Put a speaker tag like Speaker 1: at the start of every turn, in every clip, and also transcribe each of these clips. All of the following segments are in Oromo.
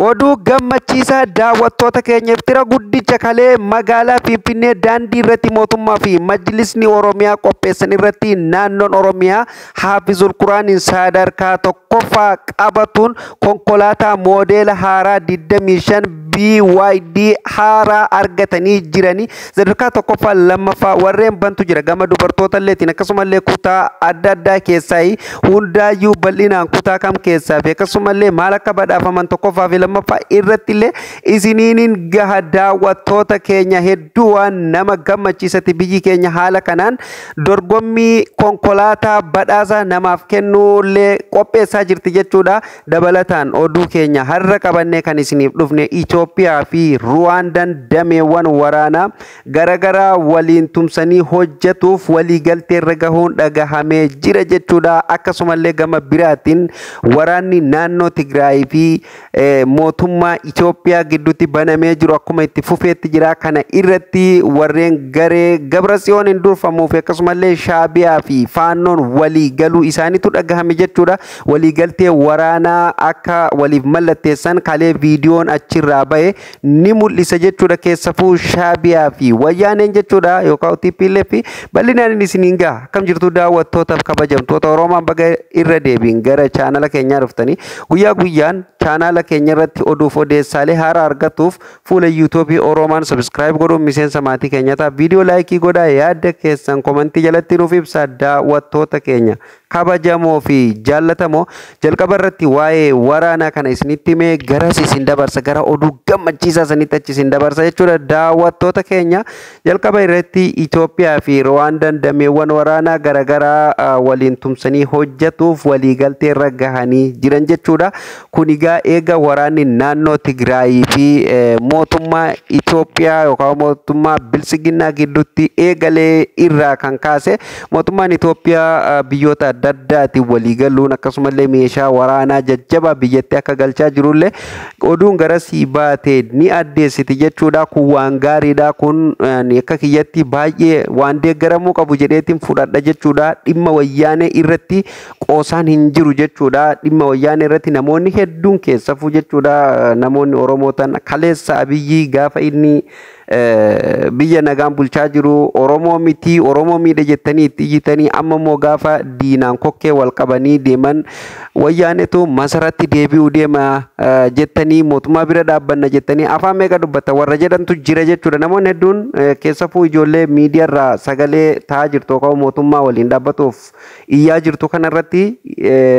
Speaker 1: Oduu gammachiisaa daawwattoota keenya, iftira guddicha kalee magaalaa Finfinnee daandii irratti mootummaa fi majlisni Oromiyaa qopheessan irratti naannoon Oromiyaa Haafizul Quraaniin sadarkaa tokkoffaa qabatuun konkolaataa moodeela haaraa 25 BYD haaraa argatanii jiranii. Sadarkaa tokkoffaa, lammaffaa warreen bantu jira gama dubartoota illeetiin, akkasumallee kutaa adda addaa keessaa hundaayyuu bal'inaan kutaa kam keessaa fi akkasumallee maal akka badhaafaman tokkoffaa fi lammaffaa irratti illee isiniinin gaha. Daawwattoota keenya, hedduu waan nama gammachiisati biyyi keenya haala kanaan dorgommii konkolaataa badhaasa namaaf kennuullee qopheessaa jirti jechuudha. Dabalataan oduu keenya har'a qabannee kan isiniif dhufne, Itoophiyaa fi Ruwaandaan dameewwan waraanaa garagaraa waliin tumsanii hojjetuuf waliigaltee irra gahuun dhagahamee jira jechuudha. Akkasumallee gama biraatiin waraanni naannoo Tigraay fi mootummaa Itoophiyaa gidduutti banamee jiru akkuma itti fufeetti jira. Kana irratti warreen garee Gabratsiyoon hin durfamuu fi akkasumallee Shaabiyaa fi Faannoon walii galuu isaaniitu dhagahame jechuudha. Waliigaltee waraanaa akka waliif mallatteessan kalee viidiyoon achirraa bahe ni mul'isa jechuudha. Keessafuu Shaabiyaa fi Wayyaaneen jechuudha, yookaan TPLF bal'inaan isiniin gaha. Akkam jirtu daawwattootaaf kabajamtoota Oromaan? Baga irra deebiin gara chaanala keenyaa dhuftanii. Guyyaa guyyaan chaanala keenya irratti oduuf odeessaalee haaraa argatuuf fuula YouTubeii Oromaan subscribe godhuun miseensa maatii keenya ta'a. Viidiyoo like godhaa, yaada keessan commentii jalatti nuuf ibsa. Daawwattoota keenya kabajamoo fi jaallatamoo, jalqaba irratti waa'ee waraanaa kana isinitti himee garas isin dabarsa, gara oduu gammachiisaa sanitti achi isin dabarsa jechuudha. Daawwattoota keenya, jalqaba irratti Itoophiyaa fi Ruwaandaan dameewwan waraanaa garaagaraa waliin tumsanii hojjetuuf waliigaltee irra gahanii jiran jechuudha. Kun egaa eega waraanni naannoo Tigraayii fi mootummaa Itoophiyaa yookaan mootummaa Biltsiginnaa gidduutti eegalee irraa kan kaase, mootummaan Itoophiyaa biyyoota adda addaatiin walii galuun akkasumallee meeshaa waraanaa jajjabaa biyyatti akka galchaa jirullee oduun garasii baate ni addeessiti jechuudha. Kun waan gaariidha. Kun akka kiyyatti baay'ee waan deeggaramuu qabu jedheetiin fudhadha jechuudha. Dhimma Wayyaanee irratti qoosaan hin jiru jechuudha. Dhimma Wayyaanee irratti namoonni hedduun, keessafuu jechuudha, namoonni Oromoo tan kaleessa Abiyyi gaafa inni biyya nagaan bulchaa jiru Oromoo miti, Oromoo miidhe jettanii itti iyyitanii, amma immoo gaafa diinaan kokkee wal qabanii deeman Wayyaanetu masaratti deebi'uu deema jettanii, mootummaa bira dhaabbanna jettanii afaan meeqa dubbata warra jedhantu jira jechuudha. Namoonni hedduun, keessafuu ijoollee miidiyaarraa sagalee ta'aa jirtu yookaan mootummaa waliin dhaabbatuuf iyyaa jirtu kanarratti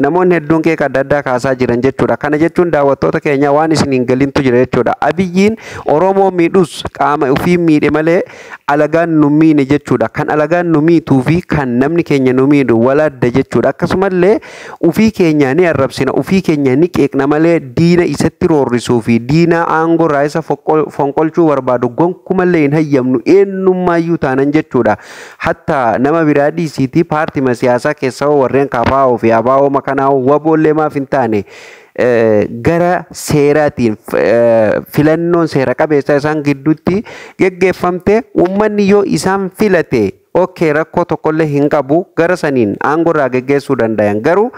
Speaker 1: namoonni hedduun qeeqa adda addaa kaasaa jiran jechuudha. Kana jechuun, daawwattoota keenya, waan isin hin galintu jira jechuudha. Abiyyiin Oromoo miidhus qaama ofii miidhe malee alagaan nu miine jechuudha. Kan alagaan nu miituu fi kan namni keenya nu miidhu waladda jechuudha. Akkasumallee ofii keenya ni arrabsina, ofii keenya ni qeeqna malee diina isatti roorrisuu fi diina aangoo irraa isa fonqolchuu barbaadu gonkumallee hin hayyamnu, eenyummaayyuu taanan jechuudha. Hatta nama biraa dhiisiitii paartii siyaasaa keessaa warreen KFO fi ABO makanaa WBOllee maaf hin taane gara seeraatiin filannoon seera qabeessa isaan gidduutti geggeeffamte, uummanni yoo isaan filate, okay, rakkoo tokkollee hin qabu, gara saniin aangoo irraa geggeessuu danda'an. Garuu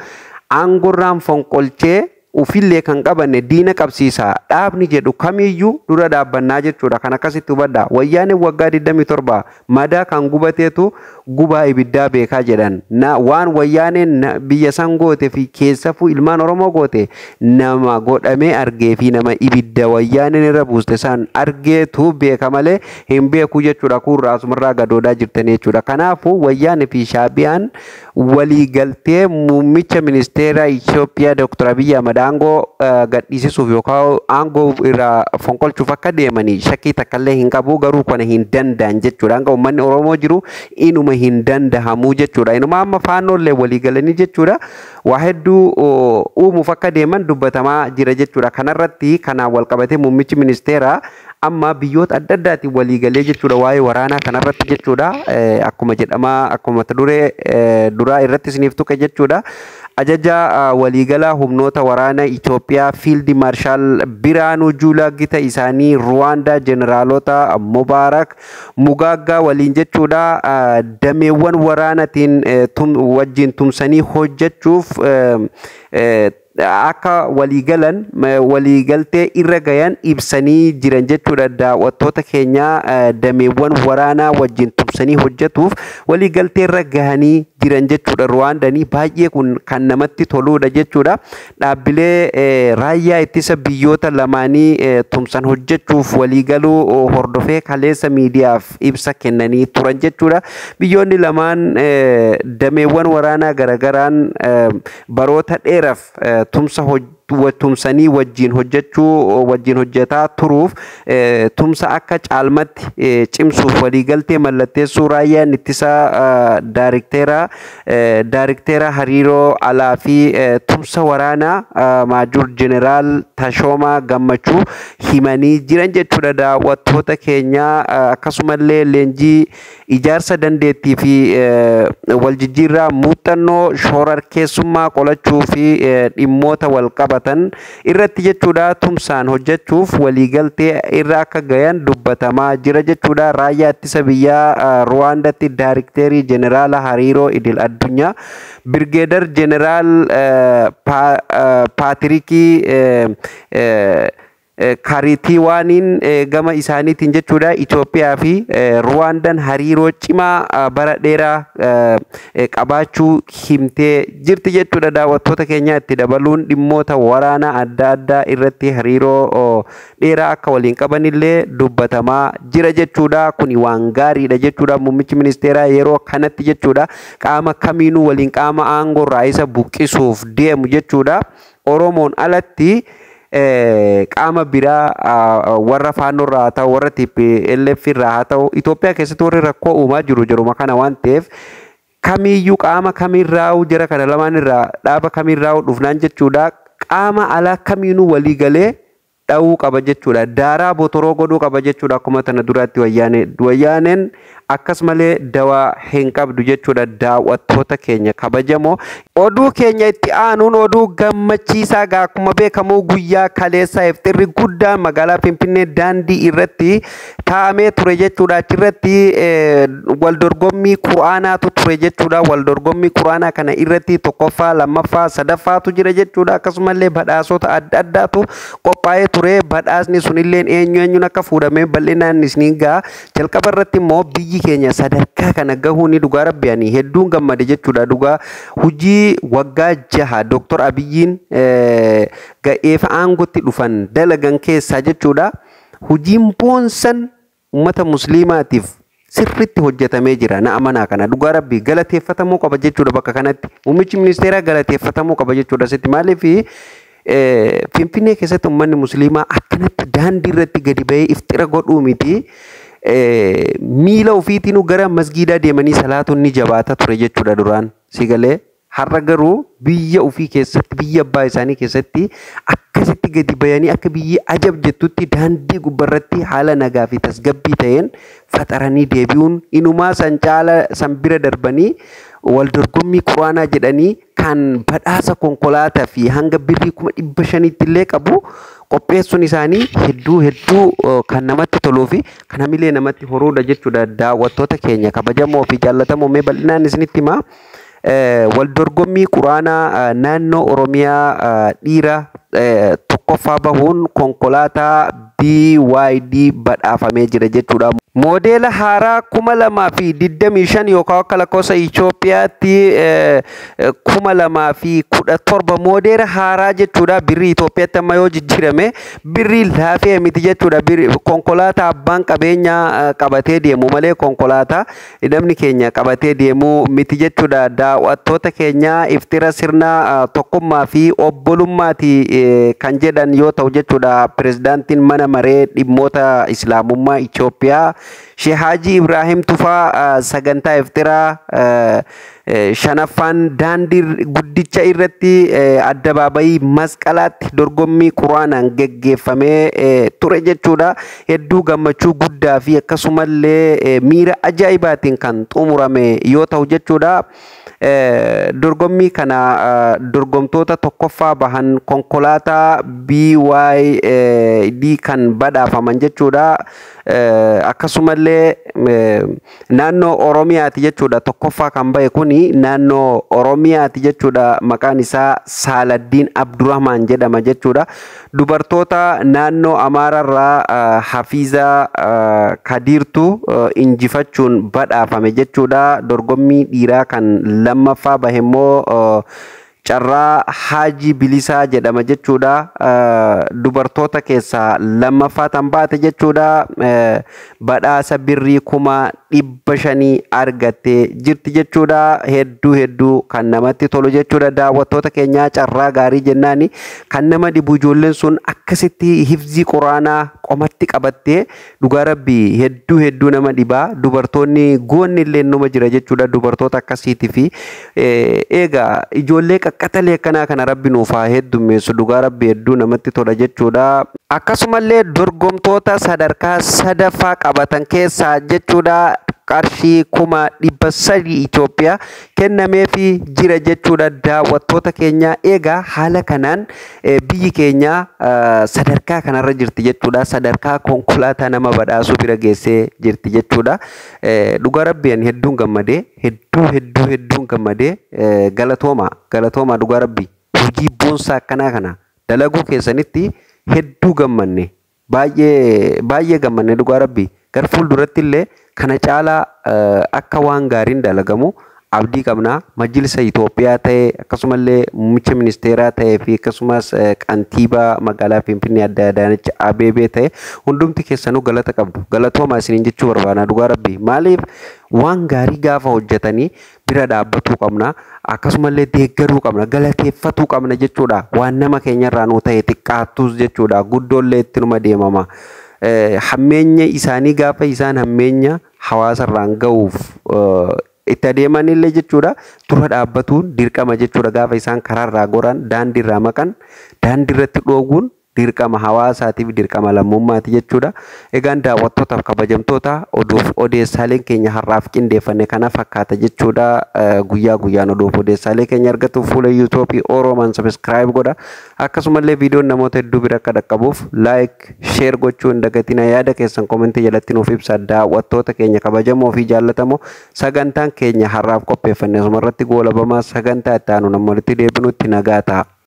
Speaker 1: aangoo irraan fonqolchee ufillee kan qabanne diina qabsiisa dhaabni jedhu kamiyyuu dura dhaabbannaa jechuudha. Kan akkasitti hubadha. Wayyaaneen waggaa 27 madaa kan gubateetu gubaa ibiddaa beekaa jedhan. Waan Wayyaaneen biyya san goote fi keessafuu ilmaan Oromoo goote nama godhamee argee fi nama ibidda Wayyaaneen irra buuste san argeetu beeka malee hin beeku jechuudha. Kun asumarraa gadoodaa jirtan jechuudha. Kanaafuu Wayyaanee fi Shaabiyaan waliigaltee muummicha ministeera Itoophiyaa Dr. Abiyyi Ahmad aangoo gadhiisisuuf yookaan aangoo irraa fonqolchuuf akka deemanii shakkii takkallee hin qabu. Garuu kana hin danda'an jechuudha. Hanga uummanni Oromoo jiru inuma hin dandahamuu jechuudha. Inuma amma Faannoollee walii galanii jechuudha. Waa hedduu uumuuf akka deeman dubbatamaa jira jechuudha. Kanarratti kanaan wal qabatee muummichi ministeeraa amma biyyoota adda addaatiin walii galee jechuudha waa'ee waraanaa kanarratti jechuudha. Akkuma jedhamaa, akkuma mata duree duraa irratti isiniif tuqe jechuudha. Ajaja waliigalaa humnoota waraana Itoophiyaa Field Marshal Biraanuu Juulaa gita isaanii Ruwaandaa jeneraalota Mubaarak Mugaaggaa waliin jechuudha dameewwan waraanaatiin wajjin tumsanii hojjechuuf Akka waliigalan, waliigaltee irra gayan ibsanii jiran jechuudha. Daawwattoota keenya, dameewwan waraanaa wajjin tumsanii hojjetuuf waliigaltee irra gahanii jiran jechuudha. Ruwaandanii baay'ee kun kan namatti toludha jechuudha. Dhaabbilee raayyaa ittisa biyyoota lamaanii tumsan hojjechuuf waliigaluu hordofee kaleessa miidiyaaf ibsa kennanii turan jechuudha. Biyyoonni lamaan dameewwan waraanaa garagaraan baroota dheeraaf tumsa tumsanii wajjin hojjechuu, wajjin hojjetaa turuuf, tumsa akka caalmatti cimsuuf waliigaltee mallatteessuu raayyaan ittisaa daarikteera hariiroo alaa fi tumsa waraanaa Maajur Jeneraal Tashoomaa Gammachuu himanii jiran jechuudha. Daawwattoota keenyaa, akkasumallee leenjii ijaarsa dandeettii fi waljijjiirraa muuxannoo shororkeessummaa qolachuu fi dhimmoota wal qabatan irratti jechuudha tumsaan hojjechuuf waliigaltee irra akka gayan dubbatamaa jira jechuudha. Raayyaa ittisa biyyaa Ruwaandatti daarikteerii jeneraala hariiroo idil addunyaa Birgeedar Jeneraal Paatirikii Kaaritiwaaniin gama isaaniitiin jechuudha, Itoophiyaa fi Ruwaandaan hariiroo cimaa bara dheeraa qabaachuu himtee jirti jechuudha. Daawwattoota keenya, itti dabaluun dhimmoota waraanaa adda addaa irratti hariiroo dheeraa akka waliin qabanillee dubbatamaa jira jechuudha. Kuni waan gaariidha jechuudha. Muummichi ministeeraa yeroo kanatti jechuudha qaama kamiinuu waliin, qaama aangoo irraa isa buqqisuuf deemu jechuudha, Oromoon alatti qaama biraa, warra Faannoo irraa haa ta'u, warra TPLF irraa haa ta'u, Itoophiyaa keessatti warri rakkoo uumaa jiru jiruma kana waan ta'eef, kamiiyyuu qaama kamirraa'u jara kana lamaan irraa, dhaaba kamirraa'u dhufnaan jechuudha, qaama alaa kamiinuu walii galee dha'uu qaba jechuudha. Daaraa botoroo godhuu qaba jechuudha. Akkuma tana duraatti wayyaaneen akkas malee dawaa hin qabdu jechuudha. Daawwattoota keenya kabajamoo, oduu keenya itti aanuun oduu gammachiisaa gaa. Akkuma beekamu guyyaa kaleessaa iftirri guddaan magaalaa Finfinnee daandii irratti taa'amee ture jechuudha. Achirratti wal dorgommii Qur'aanaatu ture jechuudha. Wal dorgommii Qur'aanaa kana irratti tokkoffaa, lammaffaa, sadaffaatu jira jechuudha. Akkasumallee badhaasota adda addaatu qophaa'ee ture. Badhaasni sunilleen eenyu eenyuun akka fuudhamee bal'inaan isiniin ga'a. Jalqaba irratti immoo biyyi keenya sadarkaa kana gahuun dhugaa rabbi ani hedduun gammade jechuudha. Dhugaa hojii waggaa 6 Dooktor Abiyyiin ga'eefa aangootti dhufan dalagan keessaa jechuudha. Hojiin boonsan uummata musliimaatiif sirriitti hojjetamee jira, na amanaa. Kana dhugaa rabbii galateeffatamuu qaba jechuudha. Bakka kanatti muummichi ministeeraa galateeffatamuu qaba jechuudha sitti. Maaliif Finfinnee keessatti uummanni musliimaa akkanatti daandii irratti gadi bahee iftira godhuu miti, miila ofiitiin gara masgiidaa deemanii salaatuun ni jabaata ture jechuudha duraan si galee. Har'a garuu biyya ofii keessatti, biyya abbaa isaanii keessatti akkasitti gadi bayanii akka biyyi ajab jettutti daandii gubbarratti haala nagaa fi tasgabbii ta'een faxaranii deebi'uun, inumaa san caala san bira darbanii wal dorgommii Quraanaa jedhanii kan badhaasa konkolaataa fi hanga birrii 500,000tti illee qabu qopheessuun isaanii hedduu hedduu kan namatti toluu fi kan hamilee namatti horuudha jechuudha. Daawwattoota keenya kabajamoo fi jaallatamoo, mee bal'inaan isinitti himaa. Wal dorgommii Quraanaa naannoo Oromiyaa dhiira tokkoffaa bahuun konkolaataa BYD badhaafamee jira jechuudha. Moodeela haaraa 2025 yookaan akka lakkoofsa Itoophiyaatti 2017 moodeela haaraa jechuudha. Birrii Itoophiyaatti amma yoo jijjiirame birrii laafee miti jechuudha. Konkolaataa abbaan qabeenyaa qabatee deemu malee konkolaataa namni keenya qabatee deemu miti jechuudha. Daawwattoota keenya, iftira sirna tokkummaa fi obbolummaati kan jedhan yoo ta'u jechuudha. Pirezidaantiin mana maree dhimmoota Islaamummaa Itoophiyaa Sheekh Haji Ibrahim Tufaa sagantaa iftiraa shanaffaan daandii guddicha irratti addabaabayii Masqalaatti dorgommii Quraanaan geggeeffamee ture jechuudha. Hedduu gammachuu guddaa fi akkasumallee miira ajaa'ibaatiin kan xumurame yoo ta'u jechuudha. Dorgommii kana dorgomtoota tokkoffaa bahan konkolaataa BYD kan badhaafaman jechuudha. Akkasumallee naannoo Oromiyaati jechuudha tokkoffaa kan bahe kuni. kuni naannoo Oromiyaati jechuudha. Maqaan isaa Saaladdiin Abdurrahman jedhama jechuudha. Dubartoota naannoo Amaararraa Hafiizaa Kadiirtu injifachuun badhaafame jechuudha. Dorgommii dhiiraa kan lammaffaa bahe immoo Carraa Haajii Bilisaa jedhama jechuudha. Dubartoota keessaa lammaffaa tan baate jechuudha. Badhaasa birrii 500,000 argattee jirti jechuudha. Hedduu hedduu kan namatti tolu jechuudha. Daawwattoota keenyaa, carraa gaarii jennaani. Kan nama dhibu, ijoolleen sun akkasitti hifzii quraanaa qomatti qabattee, dhugaa rabbii, hedduu hedduu nama dhibaa. Dubartoonni goonni illee numa jira jechuudha. Dubartoota akkasiitii fi eegaa ijoollee qaqqaxalee akkanaa kana rabbi nuuf haa heddummeessu. Dhugaa rabbi, hedduu namatti tola jechuudha. Akkasumallee dorgomtoota sadarkaa sadaffaa qabatan keessaa jechuudha, qarshii 300,000 Itoophiyaa kennameefii jira jechuudha, daawwattoota keenya. Egaa haala kanaan biyyi keenya sadarkaa kanarra jirti jechuudha. Sadarkaa konkolaataa nama badhaasuu bira geessee jirti jechuudha. Dhugaa rabbi, ani hedduun gammadee, hedduu hedduu hedduun gammadee. Galatooma, galatooma. Dhugaa rabbi, hojii boonsaa akkanaa kana dalaguu keessanitti hedduu gammanne, baay'ee baay'ee gammanne. Dhugaa rabbi, gara fuulduratti illee kana caalaa akka waan gaariin dalagamu abdii qabna. Majlisa Itoophiyaa ta'e, akkasumallee muummicha ministeeraa ta'ee fi akkasumas kantiibaa magaalaa Finfinnee Adde Adaanech Abeebee ta'e, hundumti keessanuu galata qabdu. Galatooma isiniin jechuu barbaada, dhugaa rabbi. Maaliif, waan gaarii gaafa hojjetanii bira dhaabbatuu qabna. Akkasumallee deeggaruu qabna. Galateeffatuu qabna jechuudha. Waan nama keenyarraa nuu ta'e xiqqaattus jechuudha. Guddoollee itti numa deemama. Hammeenya isaanii gaafa isaan hammeenya hawaasarraan ga'uuf itti adeeman illee jechuudha, dura dhaabbatuun dirqama jechuudha. Gaafa isaan karaarraa goran, daandiirraa maqan, daandiirratti dhoowwuun dirqama hawaasaatiif, dirqama lammummaati jechuudha. Egaan daawwattootaaf kabajamtoota, oduuf odeessaaleen keenya har'aaf qindeeffanne kana fakkaata jechuudha. Guyyaa guyyaan oduuf odeessaalee keenya argatuuf fuula YouTubeii Oroomaan subscribe godha. Akkasumallee viidiyoon namoota hedduu bira akka dhaqqabuuf like, share gochuu hin dagatina. Yaada keessan commentii jalatti nuuf ibsa. Daawwattoota keenya kabajamoo fi jaallatamoo, sagantaan keenya har'aaf qopheeffanne asumarratti goolabamaa. Sagantaa itti aanu nama walitti deebinutti nagaa ta'a.